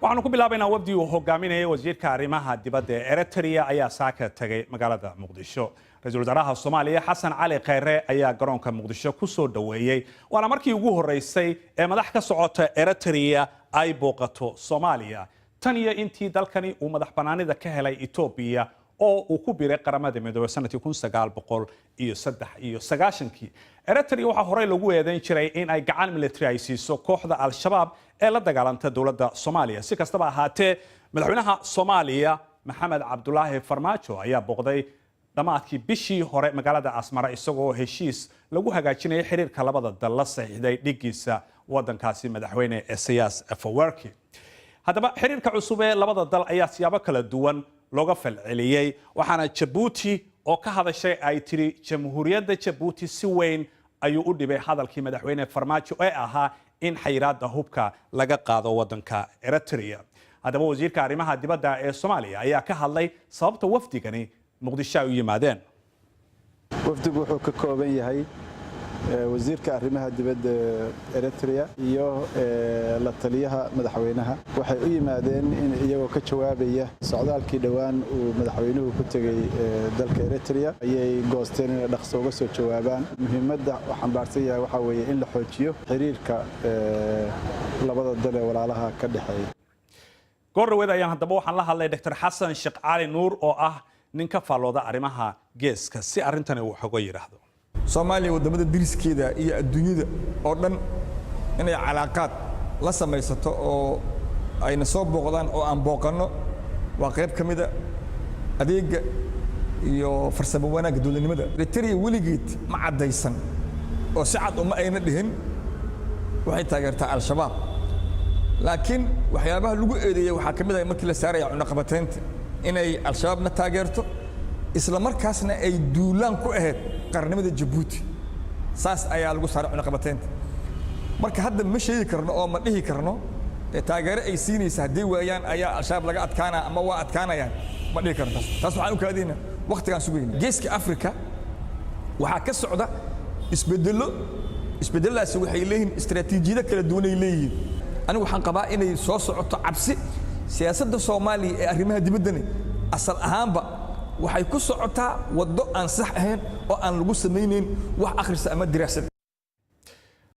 Waxaanu ku bilaabaynaa wafdi uu hogaaminayay wasiirka arrimaha dibadda ee Eritrea ayaa saaka tagay magaalada Muqdisho. Ra-iisul wasaaraha Soomaaliya Xasan Cali Kheyre ayaa garoonka Muqdisho ku soo dhoweeyey, waana markii ugu horeysay ee madax ka socota Eritrea ay booqato Soomaaliya tan iyo intii dalkani uu madax banaanida ka helay Etoobiya oo uu ku biiray Qaramada Midoobey sanadkii 1993-kii. Eritrea waxaa horey lagu eedeyn jiray in ay gacan military ay siiso kooxda Al-Shabaab ee la dagaalanta dowladda Soomaaliya. Si kastaba ahaatee, madaxweynaha Soomaaliya Maxamed Cabdulaahi Farmaajo ayaa booqday dhammaadkii bishii hore magaalada Asmara, isagoo heshiis lagu hagaajinayay xiriirka labada dal la saxiixday dhigiisa wadankaasi, madaxweyne Isaias Afwerki. Haddaba, xiriirka cusub ee labada dal ayaa siyaabo kala duwan looga falceliyey, waxaana Jabuuti oo ka hadashay ay tiri Jamhuuriyadda Jabuuti si weyn ayuu u dhibay hadalkii madaxweyne Farmaajo ee ahaa in xayiraadda hubka laga qaado wadanka Eritrea. Haddaba, wasiirka arrimaha dibadda ee Soomaaliya ayaa ka hadlay sababta wafdigani Muqdisho ay u yimaadeen. Wafdigu wuxuu ka kooban yahay wasiirka arrimaha dibadda Eritrea iyo la taliyaha madaxweynaha. Waxay u yimaadeen in iyagoo ka jawaabaya socdaalkii dhowaan uu madaxweynuhu ku tegey dalka Eritrea ayay goosteen inay dhaqso uga soo jawaabaan. Muhiimadda uu xambaarsan yahay waxaa weeye in la xoojiyo xiriirka labada dal ee walaalaha ka dhexeeya. Goor dhaweed ayaan haddaba waxaan la hadlay Dr. Xasan Sheekh Cali Nuur oo ah nin ka faallooda arrimaha geeska, si arrintani uu xogo yidhaahdo. Soomaaliya waddamada deriskeeda iyo adduunyada oo dhan inay calaaqaad la samaysato oo ayna soo booqdaan oo aan booqanno waa qayb ka mida adeegga iyo farsamo wanaagga dowladnimada. Eritrea weligeed ma caddaysan oo si cad uma ayna dhihin waxay taageertaa Al-Shabaab, laakiin waxyaabaha lagu eedeeyey waxaa ka mid ah markii la saaraya cunaqabataynta inay Al-Shabaabna taageerto, isla markaasna ay duulaan ku ahayd qarnimada Jabuuti. Saas ayaa lagu saaray cunaqabataynta. Marka hadda ma sheegi karno oo ma dhihi karno taageero ay siinaysa haddii waayaan ayaa Al-Shabaab laga adkaanaya ama waa adkaanayaan. Ma dhihi karno taas. Taas waxaan u kaadinaa waqtigaan sugayna. Geeska Afrika waxaa ka socda isbedello. Isbedeladaasi waxay leeyihiin istaraatiijiyado kala duwan ay leeyihiin. Anigu waxaan qabaa inay soo socoto cabsi. Siyaasadda Soomaaliya ee arrimaha dibaddani asal ahaanba waxay ku socotaa waddo aan sax ahayn oo aan lagu samaynayn wax akhrisa ama diraasad.